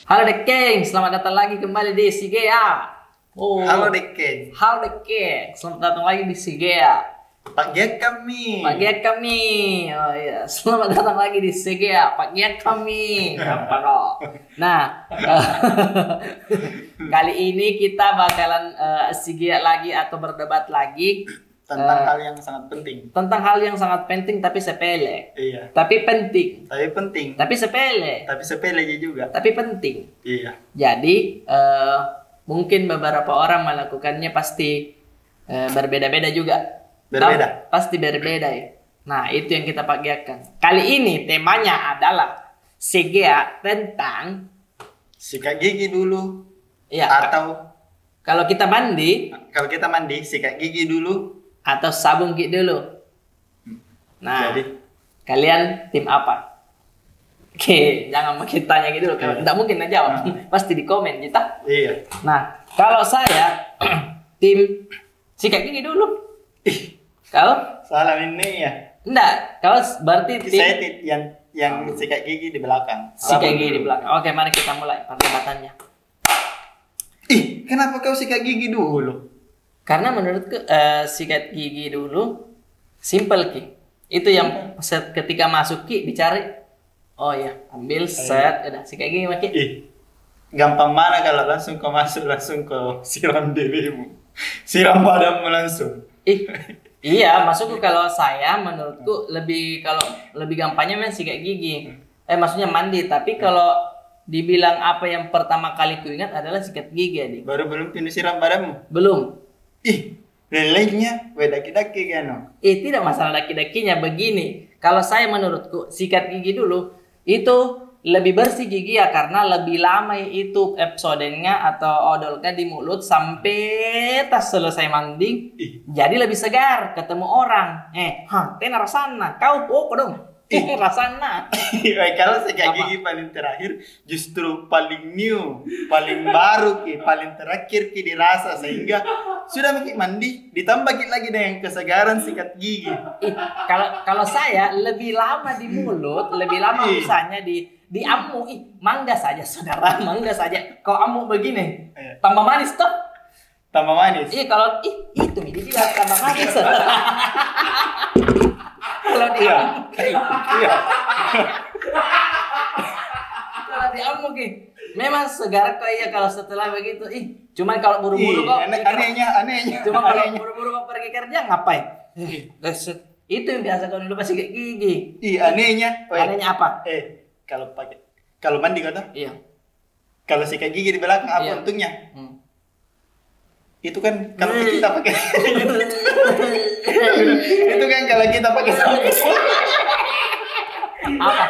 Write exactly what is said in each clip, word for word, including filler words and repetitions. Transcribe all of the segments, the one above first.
Halo Dekeng, selamat datang lagi kembali di Sigea. Oh. Halo Dekeng. Halo Dekeng, selamat datang lagi di Sigea. Pak Gia kami. Pak Gia kami. Oh iya, selamat datang lagi di Sigea. Pak Gia kami. Apa kok? Nah, kali ini kita bakalan eh, Sigea lagi atau berdebat lagi. Tentang eh, hal yang sangat penting. Tentang hal yang sangat penting tapi sepele. Iya. Tapi penting. Tapi penting. Tapi sepele. Tapi sepele aja juga. Tapi penting. Iya. Jadi eh, mungkin beberapa orang melakukannya pasti eh, berbeda-beda juga. Berbeda. Pasti berbeda ya. Nah, itu yang kita pagiakan. Kali ini temanya adalah segea tentang sikat gigi dulu. Iya. Atau kalau kita mandi, kalau kita mandi, sikat gigi dulu atau sabun gigi dulu. Nah, jadi kalian tim apa? Oke, jangan makin tanya gitu loh. Iya. Nggak mungkin aja jawab. Pasti di komen kita. Iya. Nah, kalau saya tim sikat gigi dulu. Ih, kalau salah ini ya. Enggak, kalau berarti tim saya yang yang sikat gigi di belakang. Sikat gigi di belakang. Oke, mari kita mulai perdebatannya. Ih, kenapa kau sikat gigi dulu? Karena menurutku eh, sikat gigi dulu simple ki. Itu yang set ketika masuk ki dicari. Oh iya, ambil set, udah sikat gigi maki. Ih, gampang mana kalau langsung kau masuk, langsung kau siram dirimu, siram badanmu langsung. Ih, iya, maksudku kalau saya menurutku lebih kalau lebih gampangnya main sikat gigi. Eh, maksudnya mandi, tapi kalau dibilang apa yang pertama kali kuingat adalah sikat gigi, adik. Baru belum pinu siram badanmu? Belum. Ih, lelehnya, we daki-daki keno. Eh, tidak masalah daki-dakinya, begini. Kalau saya menurutku, sikat gigi dulu, itu lebih bersih gigi ya, karena lebih lama itu Pepsodentnya atau odolnya di mulut sampai tas selesai mandi. Ih. Jadi lebih segar ketemu orang. Eh, ha, tena rasana. Kau, oh, kodong. Ih. Rasana. Kalau sikat gigi paling terakhir, justru paling new, paling baru ki, paling terakhir ki dirasa, sehingga sudah maki mandi, ditambah ki lagi dengan kesegaran sikat gigi. Ih, kalau kalau saya lebih lama di mulut, lebih lama misalnya di di amu, ih, mangga saja saudara, mangga saja. Kau amu begini, tambah manis toh? Tambah manis. Iya, kalau ih, itu mi dibilang tambah manis. Kalau di iya. Iya. Kalau di amu ki, memang segar kok, iya, kalau setelah begitu. Ih, cuman kalau buru-buru kok. Anehnya, anehnya. Cuma kalau buru-buru kok pergi kerja, ngapain? Ih, itu yang biasa kau lupa sikat gigi. Ih, anehnya. Anehnya apa? Eh, kalau pakai, kalau mandi kata? Iya. Kalau sikat gigi di belakang apa untungnya? Itu kan kalau kita pakai itu kan kalau kita pakai sampo. Apa?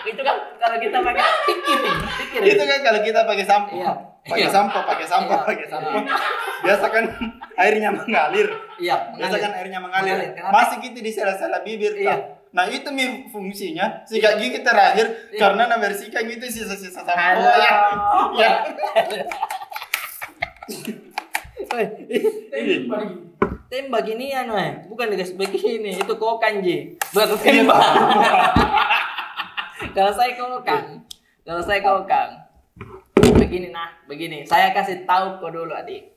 Itu kan kalau kita pakai pikir, pikir. Itu kan kalau kita pakai sampo. Iya. Pakai sampo, pakai sampo, pakai sampo. Biasa kan airnya mengalir. Iya. Biasa kan airnya mengalir. Masih gitu di sela-sela bibir. Iya. Nah, itu mi fungsinya sikat gigi terakhir karena na bersihkan itu sisa-sisa sampo. Ya. Tembak ini anu eh, bukan dikasih begini, itu kokan ji. Bukan tembak. Kalau saya kokan, kalau saya kokan. Begini nah, begini. Saya kasih tahu kau dulu, adik.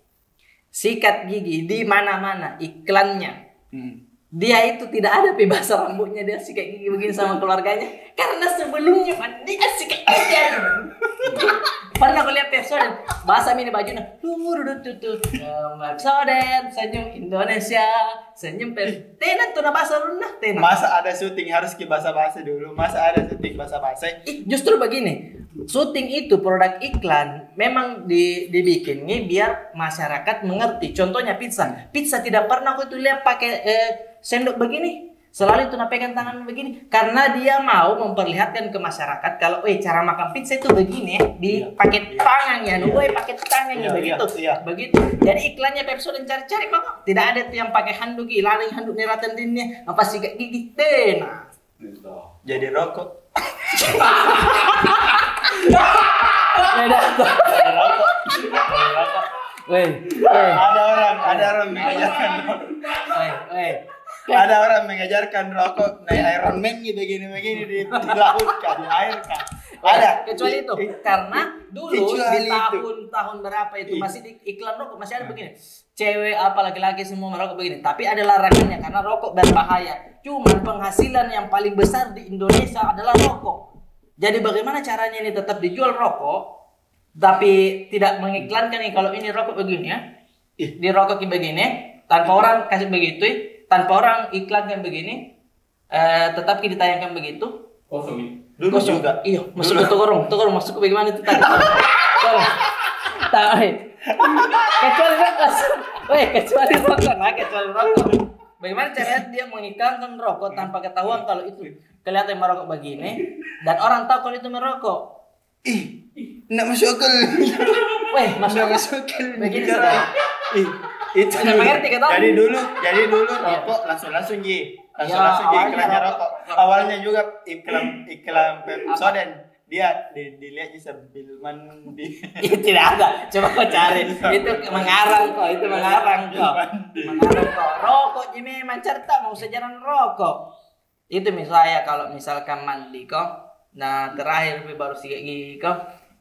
Sikat gigi di mana-mana iklannya. Dia itu tidak ada pi basah rambutnya, dia sikat gigi begini sama keluarganya. Karena sebelumnya kan dia sikat gigi. Pernah aku lihat Pepsodent, basah mi ini bajunya. Tuh, tuh, tuh, tuh. Pepsodent, senyum Indonesia, senyum Pep. Tena tuh na basah ulunna, tena. Masa ada syuting harus ki basah-basah dulu? Masa ada syuting basah-basah? Ih, justru begini. Syuting itu produk iklan memang di, dibikin nih biar masyarakat mengerti. Contohnya pizza. Pizza tidak pernah aku itu lihat pakai eh, sendok begini. Selalu itu napegang tangan begini karena dia mau memperlihatkan ke masyarakat kalau eh cara makan pizza itu begini ya, di pakai tangan ya, no, eh pakai tangan ya begitu. Begitu. Jadi iklannya Pepsodent cari-cari kok tidak ada tuh yang pakai handuk, ilaling handuk nih ratan dinnya apa sikat gigi tena. Jadi rokok. Beda. Jadi rokok. Jadi rokok. Weh, weh. Ada orang, ada orang mengajarkan. Weh, weh. Ada orang mengajarkan rokok naik Iron Man gitu, begini-begini di, di laut kah, di air kah. Ada. Kecuali itu. Karena dulu di tahun-tahun berapa itu, masih di iklan rokok, masih ada begini. Cewek apa laki-laki semua merokok begini. Tapi ada larangannya karena rokok berbahaya. Cuman penghasilan yang paling besar di Indonesia adalah rokok. Jadi bagaimana caranya ini tetap dijual rokok, tapi tidak mengiklankan nih kalau ini rokok begini ya. Di rokok begini, tanpa orang kasih begitu, tanpa orang iklankan begini, eh, tetap ditayangkan begitu. Kosong ini. Dulu juga. Iya, masuk ke tokorong. Tokorong masuk ke bagaimana itu tadi? Tokorong. Tak, eh. Kecuali rokok. Weh, kecuali rokok, nah, kecuali rokok. Bagaimana caranya dia mengiklankan rokok tanpa ketahuan kalau itu kelihatan merokok begini dan orang tahu kalau itu merokok? Ih, ndak masuk akal. Weh, masuk akal. Begini, saudara. Ih, itu. Jadi dulu, jadi dulu rokok langsung-langsung ji. Langsung-langsung ji iklannya rokok. Awalnya juga iklan, iklan Pepsodent. Dia di, dilihat ji sambil mandi. Ih, tidak ada. Coba kau cari. Itu mengarang kok, itu mengarang kok. Mengarang kok. Rokok ji memang cerita mau sejarah rokok. Itu misalnya kalau misalkan mandi ko, nah, terakhir pi baru sikat gigi ko,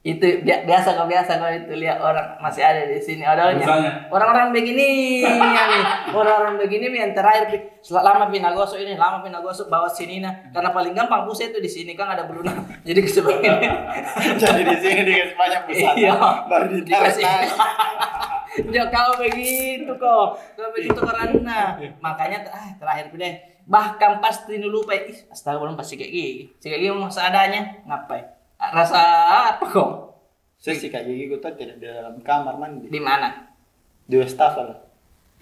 itu biasa ko, biasa ko itu lihat orang masih ada di sini odolnya. Orang-orang begini, orang-orang begini yang terakhir pi, lama pi nagosok ini, lama pi nagosok bawah sini nah, karena paling gampang busa itu di sini kan ada bulu nah. Jadi ke sebelah ini. Jadi di sini dikasih banyak busa. Iya. Baru dikasih. Jauh kau begitu ko, kau begitu karena makanya ah terakhir pi deh. Bahkan pasti nulupai, ih, astaga, belum pas sikat gigi. Sikat gigi mau seadanya, ngapai? Rasa apa kok? Saya sikat gigi ku tuh tidak di dalam kamar mandi. Di mana? Di wastafel.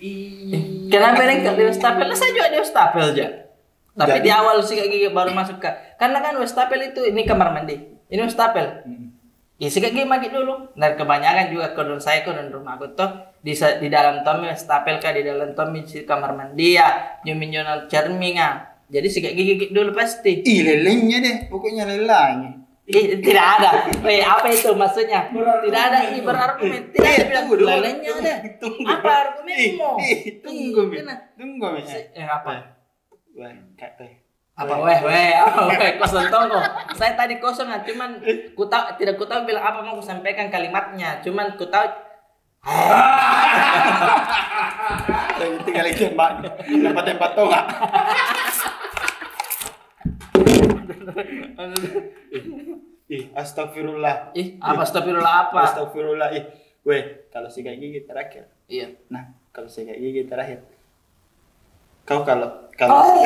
Ih, kenapa ini di wastafel? Lah, saya juga di wastafel aja. Tapi di awal sikat gigi baru masuk ke, karena kan wastafel itu, ini kamar mandi, ini wastafel. Ih, sikat gigi mandi dulu. Dan kebanyakan juga kodong saya, kodong rumahku tuh di, di dalam tommi wastafel kah, di dalam tommi si kamar mandi ya, nyumi nyonal cermin ah. Jadi sikat gigi dulu pasti. Ih, lelengnya deh, pokoknya lelengnya. Ih, tidak ada. Weh, apa itu maksudnya? Tidak ada, ih, berargumen. Tidak ada bilang lelengnya deh. Apa argumenmu? Ih, tunggu mi. Tunggu mi. Eh, apa? Weh, kak, weh. Apa weh, weh, apa weh, kosong tongko. Saya tadi kosong ah, cuman ku tahu, tidak ku tahu bilang apa mau ku sampaikan kalimatnya, cuman ku tahu. Yang tinggal itu, Mbak. Tempat-tempat tau nggak? Ih, astagfirullah. Ih, apa astagfirullah apa? Astagfirullah, ih. Weh, kalau sikat gigi terakhir. Iya. Nah, kalau sikat gigi terakhir. Kau kalau, kalau,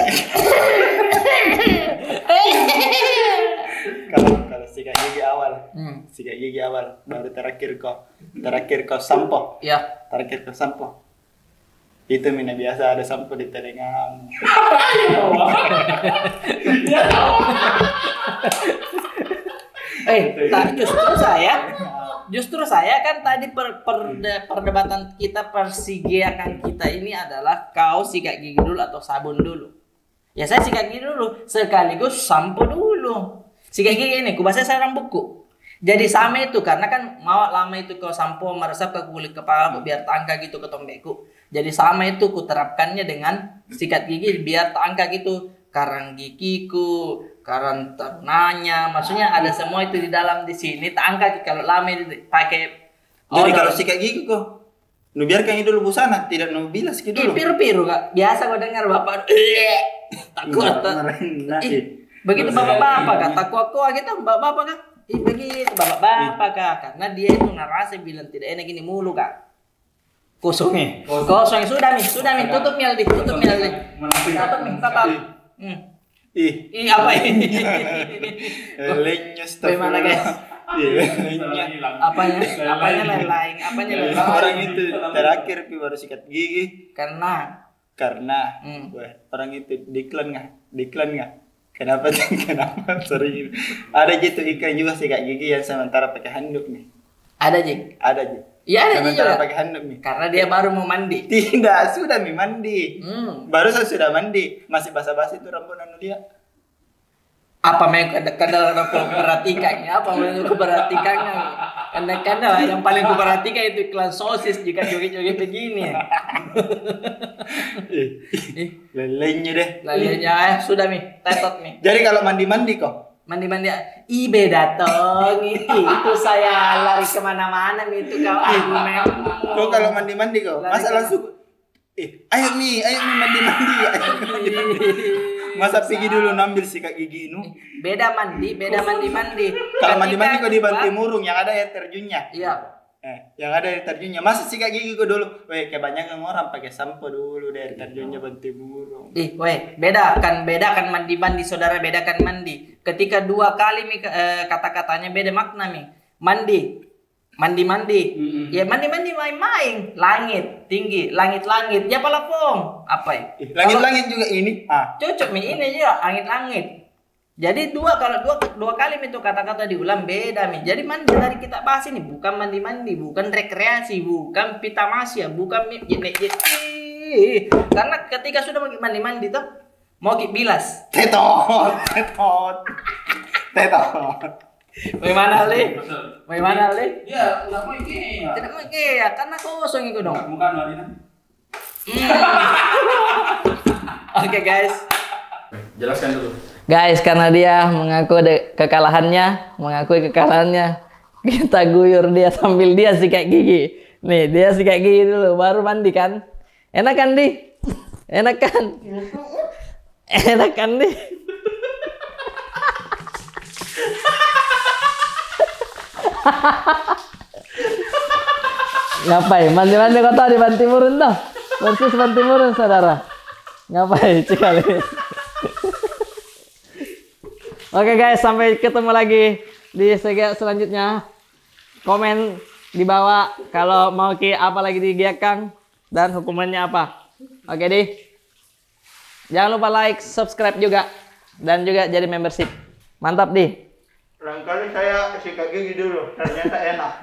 kalau, kalau sikat gigi awal, sikat gigi awal, baru terakhir kau, terakhir kau sampo. Iya. Terakhir kau sampo. Itu mina biasa ada sampo di telingamu. Eh, justru saya, justru saya kan tadi per, perde, perdebatan kita, persigeakan kita ini adalah kau sikat gigi dulu atau sabun dulu. Ya, saya sikat gigi dulu, sekaligus sampo dulu. Sikat gigi ini, ku basah saya rambutku. Jadi sama itu, karena kan mau lama itu kau sampo meresap ke kulit kepala, biar tangka gitu ke tombeku. Jadi sama itu ku terapkannya dengan sikat gigi biar tangka gitu. Karang gigiku, karang tarunanya, maksudnya ada semua itu di dalam di sini. Tangka kalau lama dipakai. Jadi kalau sikat gigi kau, nu biarkan dulu busana, tidak nu bilas ki dulu. Piru-piru kak. Biasa kau dengar bapak, takut. Begitu bapak-bapak kak, takut kau gitu bapak-bapak kak. Ih, begitu bapak-bapak kak, karena dia itu ngerasa bilang tidak enak ini mulu kak. Kosong eh. Kosong, sudah mi, sudah mi, tutup mi Aldi, tutup mi Aldi. Tutup mi, tutup. Ih. Ih, apa ini? Lelengnya. Bagaimana guys? Apanya? Apanya lain-lain? Apanya lain-lain? Orang itu terakhir pi baru sikat gigi. Karena karena, weh, orang itu diiklan nggak? Diiklan nggak? Kenapa, kenapa sering ini? Ada ji itu iklan juga sikat gigi yang sementara pakai handuk nih. Ada ji. Ada ji. Iya, ada ji juga. Sementara pakai handuk nih. Karena dia baru mau mandi. Tidak, sudah mi mandi. Barusan sudah mandi, masih basah-basah itu rambut anu dia. Apa memang kadang-kadang orang perhatikan ya? Apa memang kuperhatikan? Kadang-kadang yang paling kuperhatikan itu iklan sosis jika joget-joget begini. Eh, lelenya deh. Lelenya, eh, sudah mi, tetot mi. Jadi kalau mandi-mandi ko? Mandi-mandi, ih, beda tong. Ih, itu saya lari kemana-mana mi itu kau. Aku memang. Kau kalau mandi-mandi ko, masa langsung, eh, ayo mi, ayo mi mandi-mandi, ayo mi mandi-mandi. Masa pergi dulu nambil sikat gigi nu? Beda mandi, beda mandi-mandi. Kalau mandi-mandi ko di Bantimurung yang ada air terjunnya. Iya. Eh, yang ada air terjunnya. Masa sikat gigi ko dulu? Weh, kebanyakan orang pakai sampo dulu di air terjunnya Bantimurung. Ih, weh, bedakan, bedakan mandi-mandi, saudara, bedakan mandi. Ketika dua kali mi, eh, kata-katanya beda makna mi. Mandi, mandi-mandi. Ya, mandi-mandi main-main. Langit tinggi, langit-langit. Ya, palapong. Apa ya? Ih, langit-langit juga ini. Ah. Cocok mi ini juga, langit-langit. Jadi dua, kalau dua, dua kali mi itu kata-kata diulang, beda mi. Jadi mandi tadi kita bahas ini bukan mandi-mandi, bukan rekreasi, bukan pita masya, bukan mi-, jenek-jenek. Ih, karena ketika sudah mau mandi-mandi tuh, mau ki bilas. Tetot, tetot, tetot. Bagaimana, Li? Bagaimana, Li? Ya, nggak mau ini ya. Tidak mau ini ya, karena kosong itu dong. Bukan, bukan, Marina. Hmm. Oke, guys. Jelaskan dulu. Guys, karena dia mengaku de-, kekalahannya, mengakui kekalahannya, kita guyur dia sambil dia sikat gigi. Nih, dia sikat gigi dulu, baru mandi kan? Enak kan, Di? Enak kan? Enak kan, Di? Ngapai? Mandi-mandi kau tahu di Bantimurung tuh? Persis Bantimurung, saudara. Ngapai? Cik kali. Oke, guys, sampai ketemu lagi di segi selanjutnya. Komen di bawah kalau mau ki apa lagi digiakang dan hukumannya apa. Oke, Di. Jangan lupa like, subscribe juga, dan juga jadi membership. Mantap, Di. Lain kali saya sikat gigi dulu, ternyata enak.